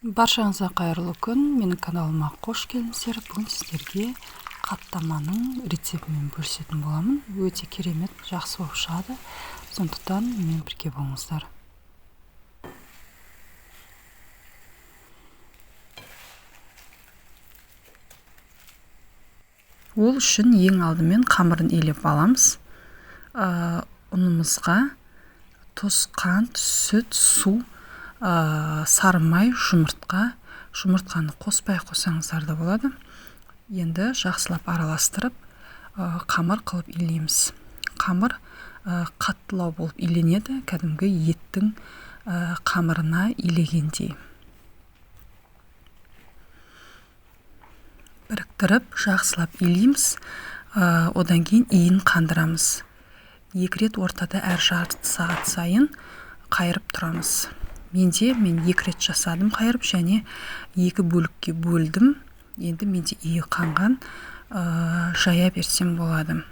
Баршаңызға қайырлы күн. Менің каналыма қош келдіңіздер. Бүгін сіздерге қаттаманың рецептімен бөлісетін боламын. Өте керемет, жақсы болып шығады. Сондықтан менімен бірге болыңыздар. Ол үшін ең алдымен қамырын илеп аламыз. Ұнымызға тұз, қант, сүт, су, сары май, жұмыртқа. Жұмыртқаны қоспай қосаңыздар да болады. Енді жақсылап араластырып, қамыр қылып илейміз. Қамыр қаттылау болып иленеді, кәдімгі еттің қамырына илегендей. Біріктіріп жақсылап илейміз. Одан кейін иін қандырамыз. 2 рет ортада әр жарты сағат сайын қайырып тұрамыз. Мен 2 рет жасадым қайырып, және 2 бөлікке бөлдім. Енді менде иі қанған, жая берсем болады.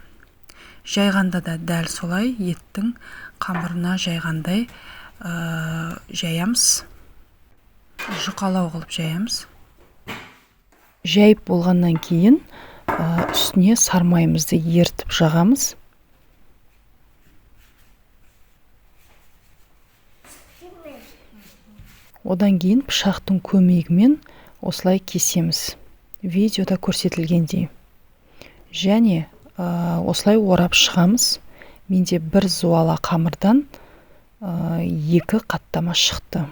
Жайғанда да дәл солай еттің қамырына жайғандай жаямыз. Жұқалау қылып жаямыз. Жайып болғаннан кейін үстіне сармайымызды ертіп жағамыз. Одан кейін пышақтың көмегімен осылай кесеміз. Видеода көрсетілгендей. Және осылай орап шығамыз. Менде бір зуала қамырдан 2 қаттама шықты.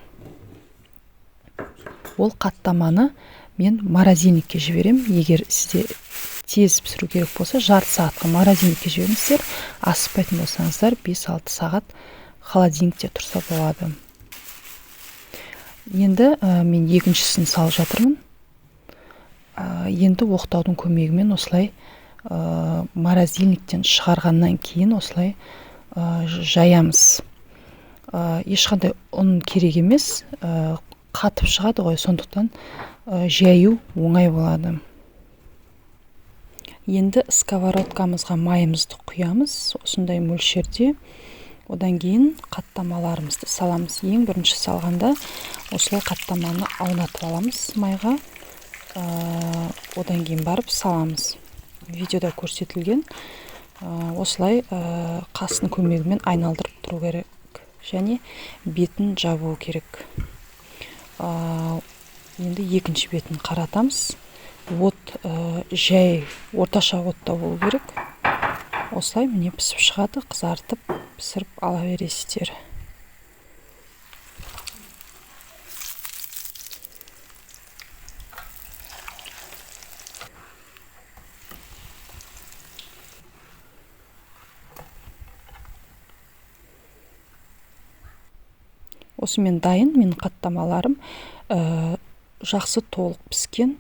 Ол қаттаманы мен морозильникке жіберем. Егер сізде тез пісіру керек болса, жарты сағатқа морозильникке жіберіңіздер. Асықпайтын болсаңыздар, 5-6 сағат холодильникте тұрса болады. Енді мен екіншісін салып жатырмын. Енді оқтаудың көмегімен осылай морозильниктен шығарғаннан кейін осылай жаямыз. Ешқандай ұн керек емес, қатып шығады ғой, сондықтан жаю оңай болады. Енді сковородкамызға майымызды құямыз осындай мөлшерде. Одан кейін қаттамаларымызды саламыз. Ең бірінші салғанда осылай қаттаманы аунатып аламыз майға. Одан кейін барып саламыз. Видеода көрсетілген осылай қастың көмегімен айналдырып тұру керек және бетін жабу керек. Енді екінші бетін қаратамыз. От жай орташа отта болу керек. Осылай міне пісіп шығады, қызартып пісіріп ала бересіздер. Осымен дайын менің қаттамаларым, жақсы толық піскен,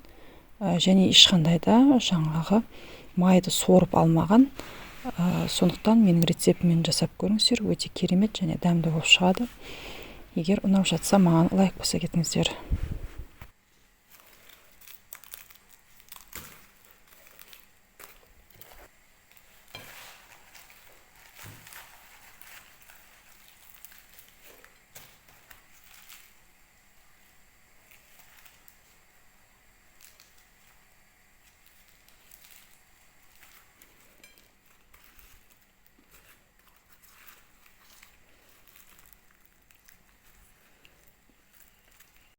және ешқандай да жаңағы майды сорып алмаған. Сондықтан менің рецептіммен жасап көріңіздер, өте керемет және дәмді болып шығады. Егер ұнап жатса, маған лайк баса кетіңіздер.